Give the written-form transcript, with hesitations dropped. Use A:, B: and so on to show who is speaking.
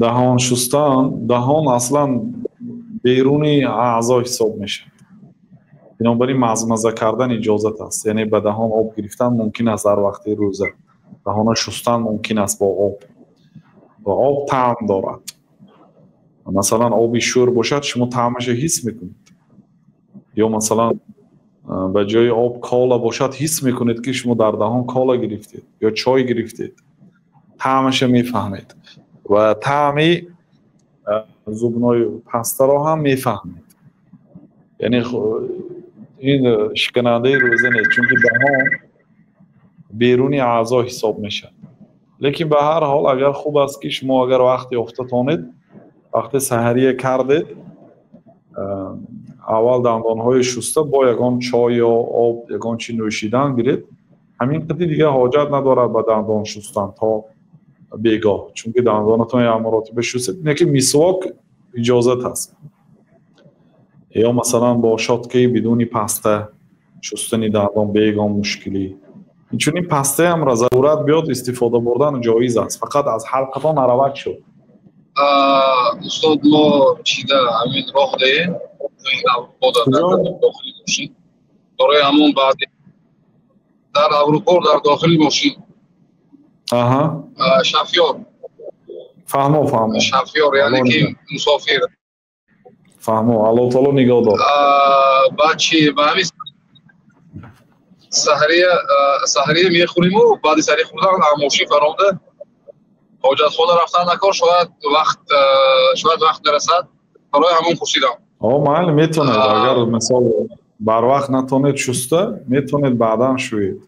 A: Даҳон шустан, даҳон аслан беруни аъзо ҳисоб мешавад. Бинобар ин мазмаза кардан иҷозат аст, яъне ба даҳон об гирифтан мумкин аст дар вақти рӯза. Даҳона шустан мумкин аст бо об. Ва об таъм дорад. Масалан, оби шӯр бошад, шумо таъмашро ҳис мекунед. Ё масалан, ба ҷои об кола бошад, ҳис мекунед, ки шумо дар даҳон кола гирифтед ё чой гирифтед. Таъмашро мефаҳмед ва таъми зубной пастаро ҳам мефаҳмед. Яъне ин шиканандаи рӯза нест, чунки даҳон беруни аъзо ҳисоб мешавад. Лекин ба ҳар ҳол, агар хуб аст, ки шумо агар вақт ёфта тонед, вақте саҳария кардед, аввал дандонҳои шуста бо ягон чой ё об, ягон чи нӯшидан гиред. Ҳамин қадри дигар ҳоҷат надорад ба дандон шустан то бегоҳ, чунки дандонатон як маротиба шустед. Лекин мисвок иҷозат аст. Ё масалан, бо щёткаи бидуни паста шустани дандон бе ягон мушкилӣ. Инчунин пастаамро зарурат биёд, истифода бурдан ҷоиз аст, фақат аз ҳалқатон наравад шуд.
B: Устод, мо чида ҳамин роҳ даем дар дохили мошин, барои ҳамон баъди дар Аврупо дар дохили мошин. Шофёр.
A: Фаҳмо, фаҳмо.
B: Шофёр, яъне ки мусофир.
A: Фаҳмо, Аллоҳ таоло нигоҳ дор.
B: Баъд чи, ба ҳамин саҳария мехӯриму баъди саҳария хӯрдан мошин фаромда ҳоҷатхона рафтан накор, шояд вақт нарасад, барои ҳамон пурсидам.
A: О, майли, метавонед. Агар, мисол, барвақт натонед шуста, метавонед баъдан шӯед.